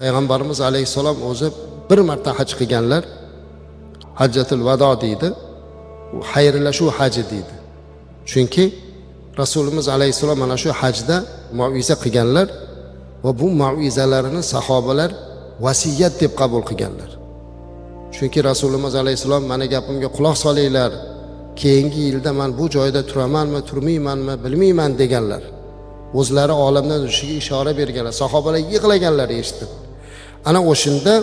Payg'ambarimiz alayhissalom o'zi bir marta haj qilganlar. Hajjatul vado deydi. U xayrlashuv haji deydi. Chunki Rasulimiz alayhissalom mana shu hajda mauiza qilganlar va bu mauizalarini sahobalar vasiyat deb qabul qilganlar. Chunki Rasulimiz alayhissalom mana gapimga quloq solinglar, keyingi yilda man bu joyda turamanmi, turmaymanmi, bilmayman deganlar. O'zlari olamdan o'tishiga ishora berganlar. Sahobalar yig'laganlar eshitib. Ana o'shanda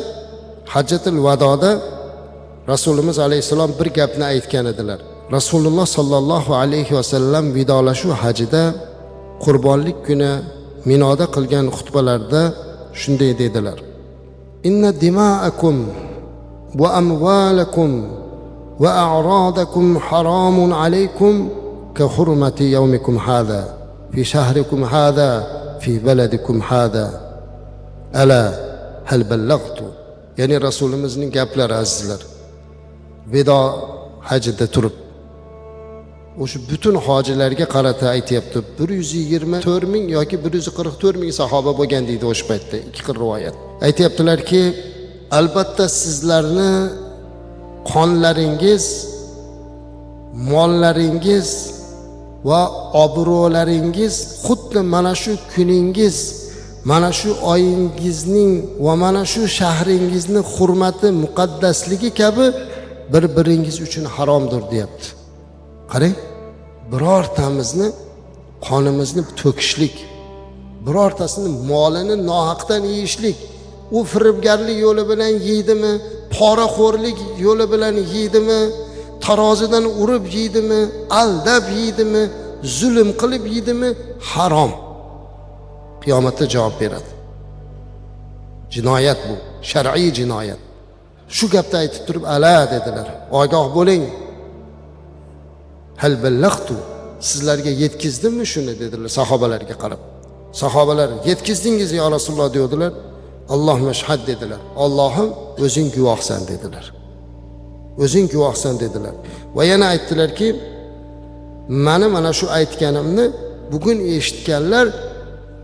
Hajjatul Vadoda Rasulimiz alayhissalom bir gapni aytgan edilar. Rasululloh sollallohu alayhi vasallam vidolashuv hajida qurbonlik kuni Minoda qilgan xutbalarida shunday dedilar: Inna dima'akum va amvalakum va a'radakum haromun alaykum ka hurmati yawmikum hada fi shahrikum hada fi baladikum hada ala hal ballag'tu. Ya'ni Rasulimizning gaplari, azizlar, vido hajida turib o'sha butun hojilarga qarata aytyapti. 124 ming yoki 144 ming sahoba bo'lgan deydi o'sha paytda, ikki xil rivoyat. Aytyaptilarki, albatta sizlarni qonlaringiz, mollaringiz va obro'laringiz xuddi mana shu kuningiz, mana shu oyingizning va mana shu shahringizni hurmati, muqaddasligi kabi bir biringiz uchun haromdir, deyapti. Qarang, birortamizni qonimizni to'kishlik, birortasini molini nohaqdan yeyishlik, u firibgarlik yo'li bilan yeydimi, poraxo'rlik yo'li bilan yeydimi, tarozidan urib yeydimi, aldab yeydimi, zulm qilib yeydimi, harom. Qiyomatda javob beradi. Jinoyat bu, shar'iy jinoyat. Shu gapni aytib turib, ala dedilar. Ogoh bo'ling. Hal ballag'tu? Sizlarga yetkazdimmi shuni, dedilar sahobalarga qarab. Sahobalar yetkazdingiz ya Rasululloh dedilar. Allohumma ashhad dedilar. Allohim, o'zing guvohsan dedilar. O'zing guvohsan dedilar. Va yana aytdilarki, mani mana shu aytganimni bugun eshitganlar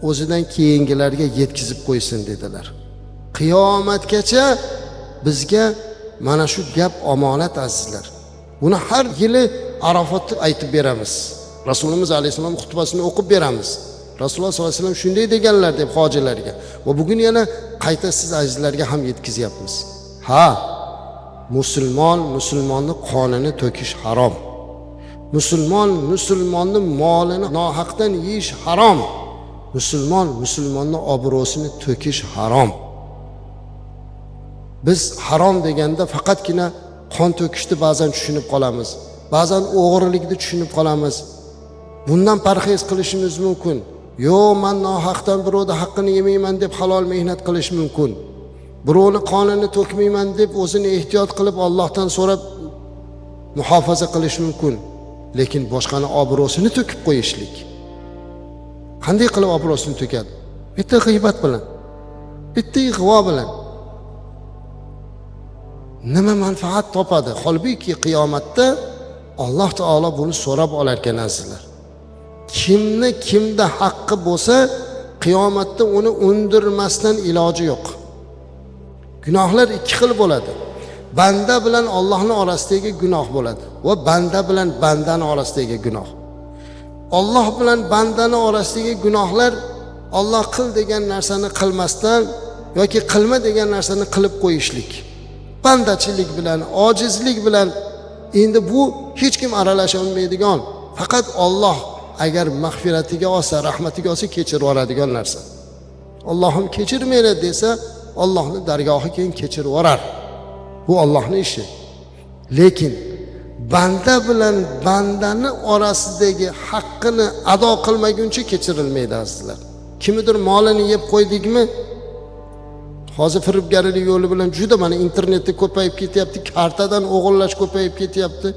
o'zidan keyingilarga yetkazib qo'ysin dedilar. Qiyomatgacha bizga mana shu gap omonat, azizlar. Buni har yili Arafotda aytib beramiz. Rasulimiz alayhissalom xutbasini o'qib beramiz. Rasululloh sollallohu alayhi vasallam shunday deganlar deb hojilarga. Va bugun yana qayta siz azizlarga ham yetkazyapmiz. Ha, musulmon musulmonni qonini to'kish harom. Musulmon musulmonni molini nohaqdan yeyish harom. Musulmon musulmonni obro'sini to'kish harom. Biz harom deganda faqatgina qon to'kishni ba'zan tushunib qolamiz. Ba'zan o'g'rilikni tushunib qolamiz. Bundan parhez qilishimiz mumkin. Yo'q, man nohaqdan birovni haqqini yemayman deb halol mehnat qilish mumkin. Birovni qonini to'kmayman deb o'zini ehtiyot qilib Allohdan so'rab muhofaza qilish mumkin. Lekin boshqani obro'sini to'kib qo'yishlik. Qanday qilib obro'sini to'kadi? Bitta g'iybat bilan, bitta ig'vo bilan. Nima manfaat topadi? Holbuki qiyomatda Alloh taolo buni so'rab olar ekan, azizlar. Kimni kimda haqqi bo'lsa, qiyomatda uni undirmasdan iloji yo'q. Gunohlar ikki xil bo'ladi. Banda bilan Allohning orasidagi gunoh bo'ladi va banda bilan bandani orasidagi gunoh. Alloh bilan bandani orasidagi gunohlar Alloh qil degan narsani qilmasdan yoki qilma degan narsani qilib qo'yishlik. Bandachilik bilan, ojizlik bilan endi bu hech kim aralasha olmaydigan, faqat Alloh agar mag'firatiga olsa, rahmatiga olsa kechirib yuboradigan narsa. Allohim kechir meni desa, Allohning dargohi keyin kechirib yuborar. Bu Allohning ishi. Lekin banda bilan bandani orasidagi haqqini ado qilmaguncha kechirilmaydi, azizlar. Kimnidir molini yeb qo'ydikmi? Hozir firibgarlik yo'li bilan juda mana internetda ko'payib ketyapti, kartadan o'g'irlash ko'payib ketyapti,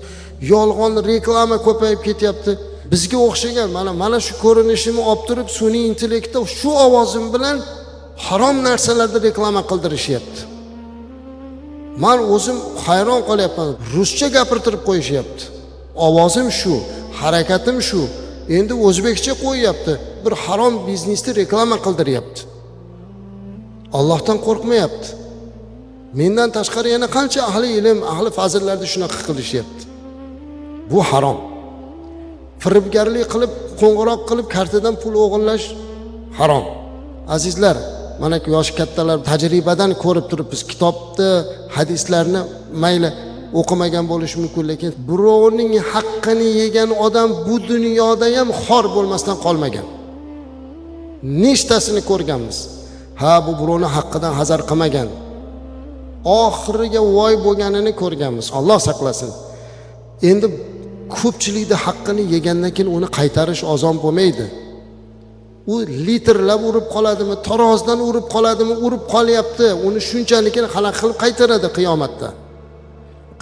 yolg'on reklama ko'payib ketyapti. Bizga o'xshagan mana shu ko'rinishimni olib turib, sun'iy intellektda shu ovozim bilan harom narsalarni reklama qildirishyapti. Man o'zim hayron qolyapman. Ruscha gapirtirib qo'yishyapti. Ovozim shu, harakatim shu. Endi o'zbekcha qo'yyapti. Bir harom biznesni reklama qildiryapti. Allohdan qo'rqmayapti. Mendan tashqari yana qancha ahli ilm, ahli fazillarni shunaqa qilishyapti. Bu harom. Firibgarlik qilib, qo'ng'iroq qilib kartadan pul o'g'irlash harom. Azizlar, mana yosh kattalar tajribadan ko'rib turibmiz. Kitobni, hadislarni mayli o'qimagan bo'lishi mumkin, lekin birovning haqqini yegan odam bu dunyoda ham xor bo'lmasdan qolmagan. Nechtasini ko'rganmiz. Ha, bu birovning haqqidan hazar qilmagan. Oxiriga voy bo'lganini ko'rganmiz. Alloh saqlasin. Endi ko'pchilikni haqqini yegandan keyin uni qaytarish oson bo'lmaydi. U litrlab urib qoladimi, tarozdan urib qoladimi, urib qolyapti. Uni shunchalikini qanaqa qilib qaytaradi qiyomatda?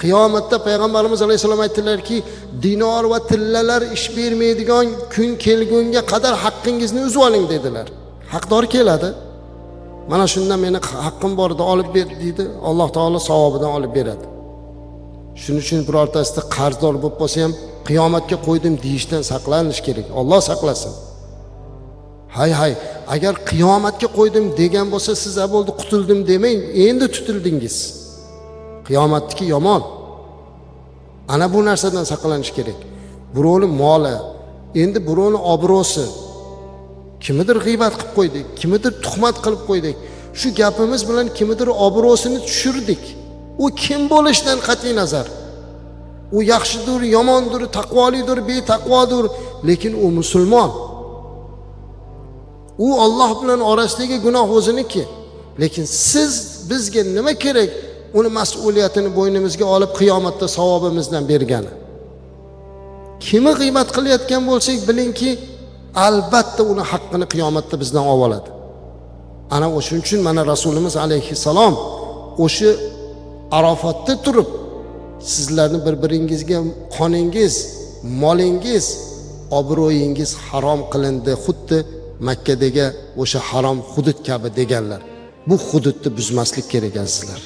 Qiyomatda payg'ambarimiz alayhissalom aytdilarki, dinor va tillalar ish bermaydigan kun kelgunga qadar haqqingizni uzib oling dedilar. Haqdor keladi. Mana shundan meni haqqim bor edi, olib ber deydi. Alloh taolo savobidan olib beradi. Shuning uchun birortasida qarzdor bo'lib qolsa ham qiyomatga qo'ydim deyishdan saqlanish kerak. Alloh saqlasin. Hay hay, agar qiyomatga qo'ydim degan bo'lsa, siz bo'ldi qutuldim demang, endi tutildingiz. Qiyomatniki yomon. Ana bu narsadan saqlanish kerak. Birovni moli, endi birovni obro'si, kimidir g'iybat qilib qo'ydik, kimidir tuhmat qilib qo'ydik. Shu gapimiz bilan kimidir obro'sini tushirdik. U kim bo'lishidan qat'iy nazar. U yaxshidir, yomondir, taqvolidir, betaqvodir, lekin u musulmon. U Alloh bilan orasidagi gunoh o'ziniki. Lekin siz bizga nima kerak? Uni mas'uliyatini bo'ynimizga olib qiyomatda savobimizdan bergani. Kimi g'iybat qilayotgan bo'lsak, bilingki, albatta uni haqqini qiyomatda bizdan olib oladi. Ana o'shuning uchun mana Rasulimiz alayhissalom o'sha Arafatda turib sizlarni bir-biringizga qoningiz, molingiz, obro'yingiz harom qilindi, xuddi Makkadagi o'sha harom hudud kabi deganlar. Bu hududni buzmaslik kerak azizlar.